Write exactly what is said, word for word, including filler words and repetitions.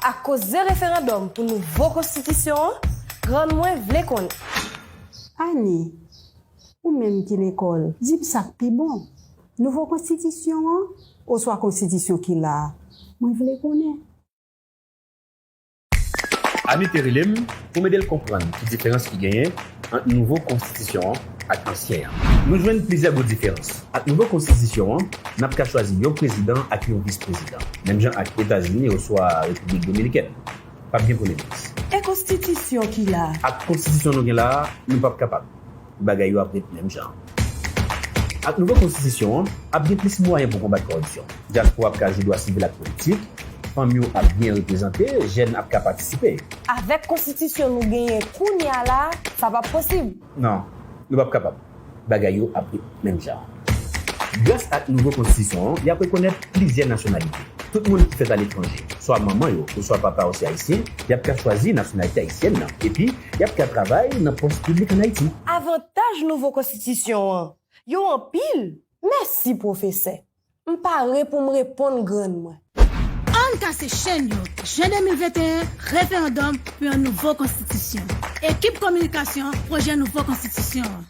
Ak koze referandòm pou nouvo konstitisyon an, grann mwen vle konnen. Ani, ou menm ki lekòl, di m sa k pi bon. Nouvo konstitisyon an oswa konstitisyon ki la a? Mwen vle konnen. Ami te rele m pou m ede l konprann ki diferans ki genyen ant nouvo konstitisyon an ak ansyen an. Nou jwenn plizyè gwo diferans. Ak nouvo konstitisyon an, n ap ka chwazi yon prezidan ak yon vis prezidan, menm jan ak Etazini oswa Repiblik Dominikèn. P ap gen premye minis. E konstitisyon ki la a? Ak konstitisyon nou gen la a, nou p ap kapab. Bagay yo ap ret menm jan. Ak nouvo konstitisyon an, ap gen plis mwayen pou konbat kòripsyon. Dyaspora ap ka jwe dwa sivil ak politik, fanm yo ap byen reprezante, jèn ap ka patisipe. Avèk konstitisyon nou genyen kounye a la a, sa p ap posib. Non, nou p ap kapab. Bagay yo ap ret menm jan. Gras ak nouvo konstitisyon an, y ap rekonèt plizyè nasyonalite. Tout moun ki fèt aletranje, swa manman yo oswa papa yo se ayisyen, y ap ka chwazi nasyonalite ayisyèn nan. Epi, y ap ka travay nan pòs piblik ann Ayiti. Avantaj nouvo konstitisyon an, yo anpil. Mèsi, pwofesè. M pare pou m reponn grann mwen. Ann kase chenn yo, Jen de mil venteyen, referandòm pou yon nouvo konstitisyon. Ekip kominikasyon pwojè nouvo konstitisyon an.